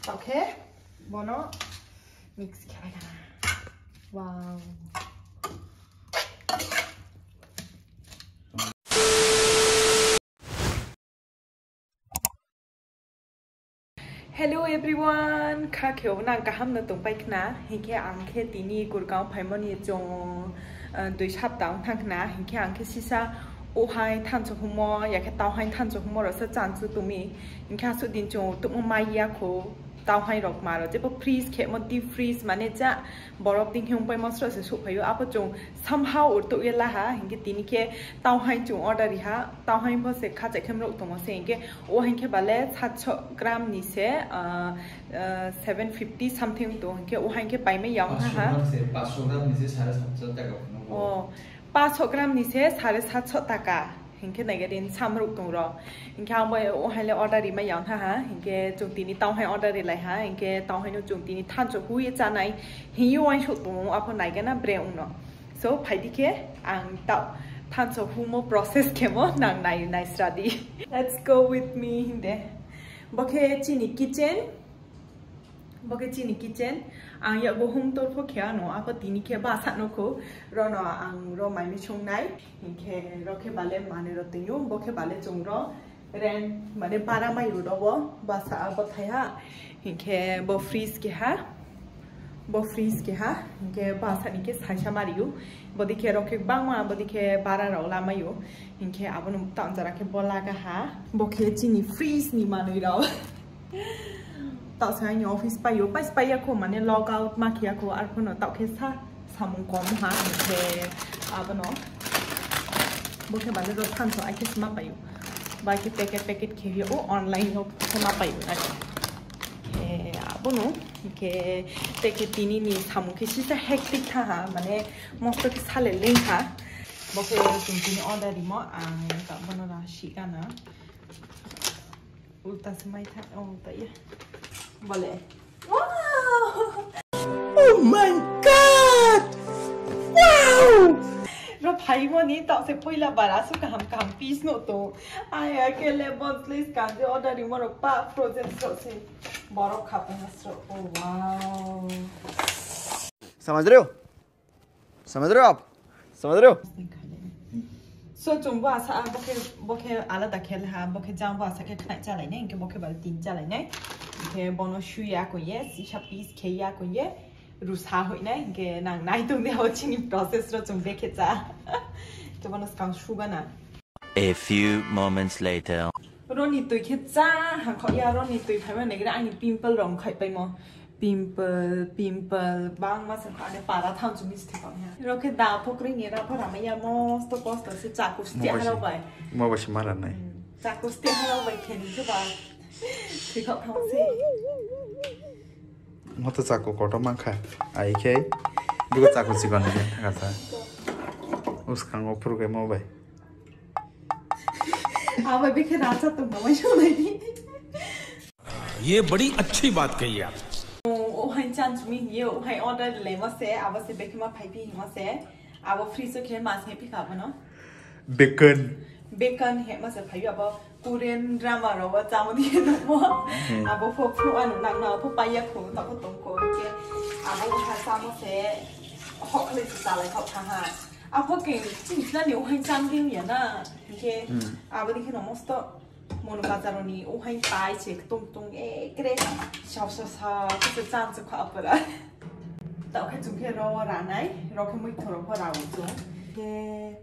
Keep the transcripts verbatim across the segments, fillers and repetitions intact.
Okay, bono mix khe bai gana. Wow. Hello everyone, kha khe nang kaham no tongpai khna? Hinkhe ang khe tini Gurgaon phaimani chwng, uh, dui sapta wng thang khna. Hinkhe ang khe sisa ohai thansa humo, ya khe tauhai thansa humo rasa chansu tumi. Hinkhe asuk din chwng tubuma maya kho, tauhai rok maro jebo freeze khe mo, deep freeze mane ja. Borok ding hiung pai mosra se suk phaio, apo chung somehow urtuk ye laha, hinkhe tini khe tauhai chung order riha, tauhai pho se khacha khe mruk tongo se, hinkhe o hinkhe bale satsho gram ni se, ah, ah, seven fifty something to, hinkhe o hinkhe paimai yaung ha ha. Paanch sho gram se, paanch sho gram ni se sare satsho taka phano. Oh, paanch sho gram ni se sare satsho taka. Hinkhe naigadin samruk tong ro. Hinkhe ang bai o haile order rimai yang ha ha. Hinkhe chung tini tauhai order rilai ha. Hinkhe tauhai no chung tini thanso hui chanai. Hiyo wain suk tong apo naigana bre ungno. So phaidi khe ang tau thanso humo process khemo nang nai nai sradi. Let's go with me hinde. Bo khe chini kitchen. Bo khe chini kitchen, ang yago hum tor pho khe ano, apo tini khe basa no kho, rono ang ro mai mi sung nai, hinkhe ro khe bale mane ro twi o, bo khe bale chung ro rent mane bara mai ro bo, basa abo thai ha, hinkhe bo freeze khe ha, bo freeze khe ha, hinkhe basa ni khe saisa mari o, bo di khe ro khe bangma, bo di khe bara ro la mai o, hinkhe abo no ta jara khe bo laga ha, bo khe chini freeze ni manwi ro. Tau se ani office paio, pais paiya kho, mane log out ma khiya kho, ar phono tau khe sa samung kom ha, khe abono. Bo khe bale do thanso ai khe sma paio. Ba khe packet packet khe yo, o online yo khe ma paio na. Khe abono, khe packet tini ni samung khe sisa hectic tha ha, mane mosto khe sale leng ha. Bo khe tini tini order rimo, ang ta bono ra si gana. Ulta se mai tha, oh, ta ya. Bole. Wow! Oh my God! Wow! Ro phaimoni tau se poila bara su kaham kaham piece no to. Ai, ai, kele bon please kanji order rimo ro pa frozen so se. Borok khapang so. Oh, wow. समझ रहे हो? समझ रहे हो आप? समझ रहे हो? So, chung bo asa, bo khe, bo khe alada khel ha, bo khe jang bo asa khe khnai chalai nai, hinkhe bo khe bal tin chalai nai. Hinkhe bono shuya ko ye, sisa piece khe ya ko ye, rusa hoi nai, hinkhe nang nai tong de ho chini process ro chung de khe cha. Khe bono skang sugana. A few moments later. Roni twi khe cha, hangkho ya roni twi phaima negra ani pimple rong khai paimo. Pimple, pimple, bangma se khane para thang chumi se thikok ya. Rokhe da phokri ni ra phara maya mosto kosto se chaku sti haro bai. Mo bai se mara nai. Chaku sti haro bai kheni se ba. Thikok thang se. Mo to chaku koto mankha. Ai khe. Dugo chaku chikon ni thangasa. Uskango phuru khe mo bai. Aba bikhe racha tong na mai sonai ni. ये बड़ी अच्छी बात कही आप। O hai chan chumi ye, o hai order le ma se, aba se bikhe ma phai pi ma se, aba free so khe mas he pika bano. Bacon. Bacon he ma se phai aba Korean drama ro wa chamo di no mo. Aba pho pho anu nang na pho paya kho ta ko tong ko ke. Aba o ha samo se hokle se chalai khok tha ha. Aphok khe chini khlani ohai cham khe ya na. Hinkhe aboni khe no mosto mono bazaroni ohai pai se ktung ktung ekre sao sao sao khe se chan se kho apura. Tao khe chung khe ro ranai, ro khe mui thoro kho rao chung. Khe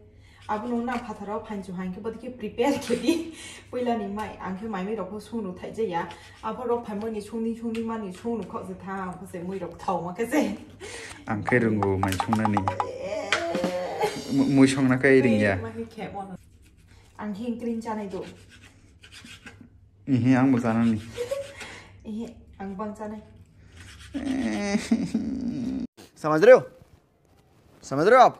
abono na phatharo phan chu hain khe bodi khe prepare khe di. Puila ni mai ang khe mai mai rok kho sunu thai jaya. Abo rok phaimani sungni sungni mani sunu khok se tha, ang kho se mui rok thao ma khe se. Ang khe rwngo mai sungnani. Mu-, mui songna kai ringya. Mani khe mono. Ang hing kring chanai do. Ihi, ang bo chanani. Ihi, ang bang chanai. समझ रहे हो? समझ रहे हो आप?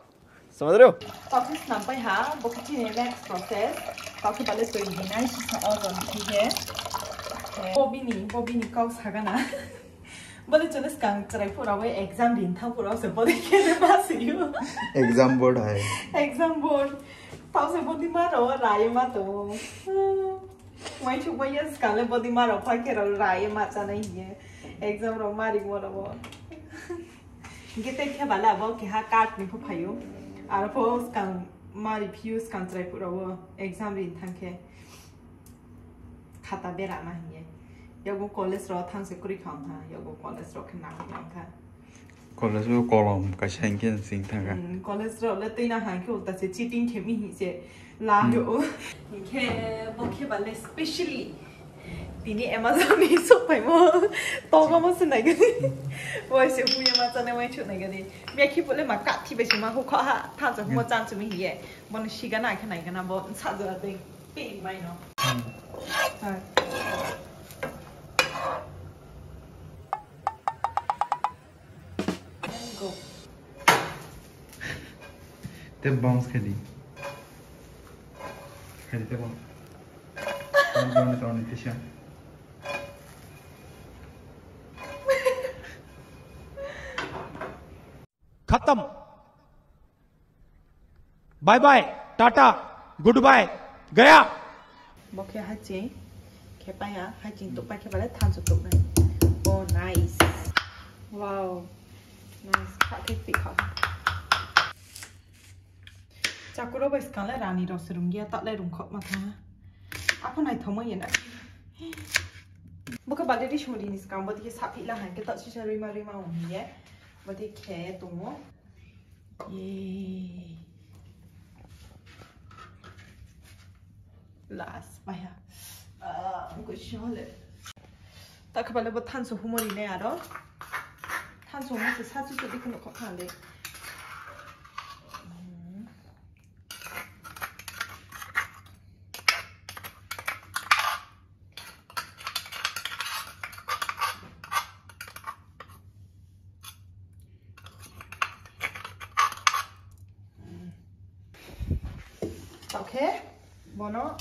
समझ रहे हो? Tao khe snam pai ha, bo khe chini next process. Tao khe bale twi hinai sisa order khe he. Bo bini, bo bini kau sagana. Bole chole skang chwrai phura we exam din thang phura se bole khe ne ma siyo. Exam board hai. Exam board. Tao se bodi ma ro rai ma to. Mai chuk bai yes kale body maro phai khe ro ra ye ma chana hiye. Exam ro mari mo ro. Gete khe bala bo keha card ni pho phayo. Aro pho skang mari phiyo skang try pura wo exam ri thang khe. Khata bera ma hiye. Yago college ro thang se kuri kham ha. Yago college ro khe nang yang kha. College o kolom kaisa hinkhe sing thangkha. Hmm, college rok le twi na hai khe ulta se cheating khe mi hi se la yo. Hinkhe bo khe ba le specially tini Amazon ni sok pai mo. Togo mo se nai gani. Boi se huye ma chane mai chuk nai gani. Bia khe pole ma ka thi be se ma hu kha ha. Tha se humo chan se mi hiye. Bo ni siga na khe nai gana bo sa jora de pe mai no. Hmm. Hai. Go. Te bounce khe di. Khe di te bounce. Bounce, bounce, bounce, tisha. खत्म। Bye bye, tata, goodbye, gaya। Bo khe haching, khe paya, haching tuk pai khe bale thansu tuk nai. Oh, nice. Wow. Nice. Kha khe pi kha. Chakuro bai skang le rani rok se rung ya, tak le rung khok ma tha. Apo nai thoma ye na. Bo khe bale ri sumri ni skang bo dikhe saphi la hai khe tak sisa rima rima ong ye. Bo dikhe tongo. Yay. Last, baya. Ah, ang ko shole. Tak khe bale bo thansu humori ne aro. Thansu mo se sa chu chu dikhe no kho khale. Okay, bono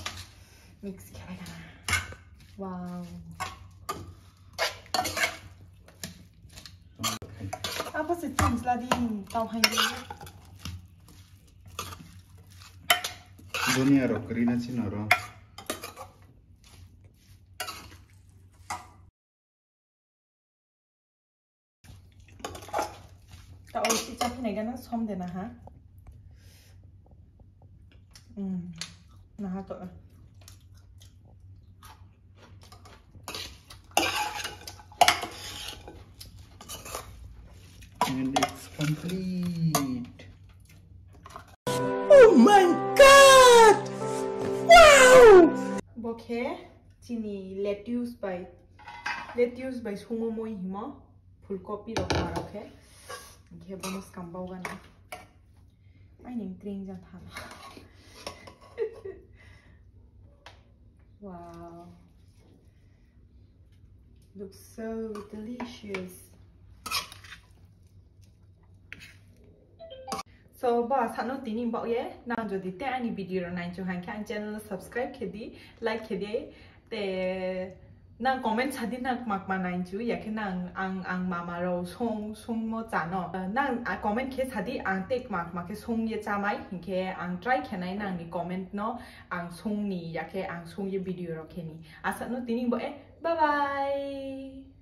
mix khe bai kana. Wow. Apa se change la din tau hai ni. Dunia ro krina chino ro. Ta oi si chaphi nai gana som de na ha. Hmm. Na ha to. And it's complete. Oh my God! Wow! Bo khe chini lettuce bai, lettuce bai sumo moi himo, phulkopi rok ma rok khe, khe bono skam bau gana. Ai ning tring ja thala. Wow. Looks so delicious. So, ba sano tini bak ye, nang jodi te ani video ro nai chu hang khe ang channel subscribe khe di, like khe di, te nang comment sa di nang mak ma nai chu, ya khe nang ang, ang mama ro song, song mo chano. Nang a comment khe sa di ang te mak ma khe song ye cha mai, hing khe ang try khe nai nang ni comment no ang song ni, ya khe ang song ye video ro khe ni. Asa no tini bo e, bye bye.